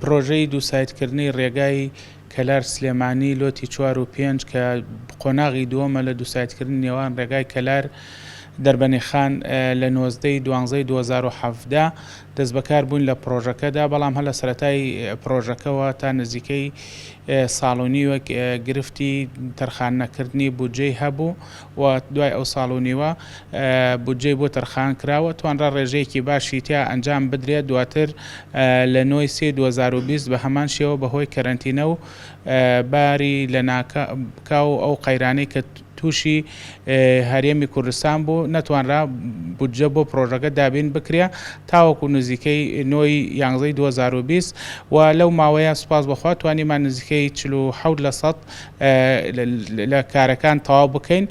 پرۆژەی دووسایدکردنی رێگای کەلار سلێمانی لۆتی چوار و پێنج کە قۆناغی دووەمە لە دووسایدکردنی نێوان رێگای کەلار دەربەنیخان لە 19 ی دوانزەی 2017 دەستبەکار بووین لە پرۆژەکەدا، بەڵام هەر لە سەرەتای پرۆژەکەوە تا نزیکەی ساڵ و نیوێک گرفتی تەرخان نەکردنی بودجەی هەبوو و دوای ئەو ساڵ و نیوە بودجەی بۆ تەرخان کرا و توانرا ڕێژەیەکی باشی تیا ئەنجام بدرێت، دواتر لە نۆی سێی 2020 بە هەمان شێوە بەهۆی کەرەنتینە و باری لەناکاو ئەو قەیرانەی کە تووشی هەرێمی کوردستان بوو، نەتوانرا بودجە بۆ پرۆژەکە دابین بکرێ تاوەکو نزیکەی نۆی یانزەی 2020 و لەو ماوەیە سوپاس بۆ خوا توانیمان نزیکەی 47 لە سەد لە کارەکان تەواو بکەین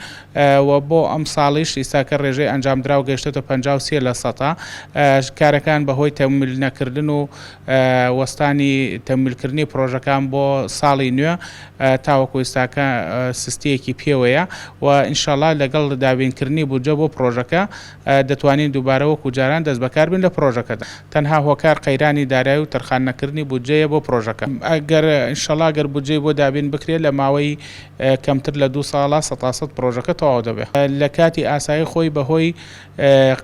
و بۆ ئەمساڵیش ئیستاکە ڕێژەی ئەنجامدراو گەیشتۆتە 53 لە سەتا. کارەکان بەهۆی تەمویل نەکردن و وەستانی تەمویلکردنی پرۆژەکان بۆ ساڵی نوێ تاوەکو ئیستاکە سستییەکی پێوەیە و ئینشەڵا لەگەڵ دابینکردنی بودجە بۆ پرۆژەکە دەتوانین دووبارە وەکو جاران دەستبەکار بین لە پرۆژەکەدا. تەنها هۆکار قەیرانی دارایی و تەرخان نەکردنی بودجەیە بۆ پرۆژەکە. ئەگەر ئینشەڵا گەر بودجەی بۆ دابین بکرێت لە ماوەی کەمتر لە دوو ساڵا سەتاسەد پرۆژەکە تەواو دەبێت. لە کاتی ئاسایی خۆی بەهۆی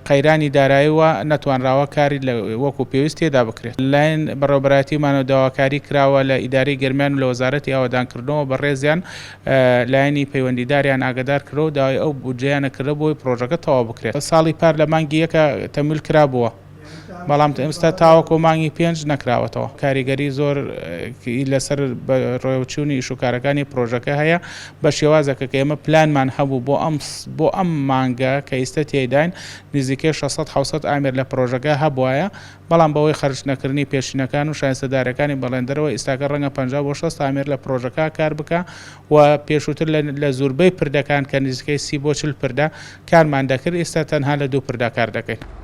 قەیرانی داراییوە نەتوانراوە کاری وەکو پێویست تێدا بکرێت. لەلایەن بەڕێوەبەرایەتیمانەوە داواکاری کراوە لە ئیدارەی گەرمیان و لە وەزارەتی ئاوەدانکردنەوە بەڕێزیان لایەنی پەیوەندیداریان ئاگادار کردەوە و داوای ئەو بودجەیانە کردە بۆی پڕۆژەکە تەواو بکرێت. ساڵی پار لە مانگی یەکا تەمویل کرابووە. بەڵام ئێستا تاوەکو مانگی پێنج نەکراوەتەوە. کاریگەری زۆر لەسەر بەڕێوەچوونی ئیشوکارەکانی پرۆژەکە هەیە بە شێوازێکە کە ئێمە پلانمان هەبوو بۆ ئەم بۆ ئەم مانگە کە ئیستە تێیداین نزیکەی 600 700 ئامێر لە پرۆژەکە هەبوایە بەڵام بەهۆی خەرج نەکردنی پێشینەکان و شایستەدارەکانی بەڵێندەرەوە ئیستاکە ڕەنگە 50 بۆ 60 ئامێر لە پرۆژەکە کار بکا و پێشووتر لە زوربەی پردەکان کە نزیکەی 30 بۆ 40 پردە کارمان دەکرد ئیستا تەنها لە دوو پردا کار دەکەین.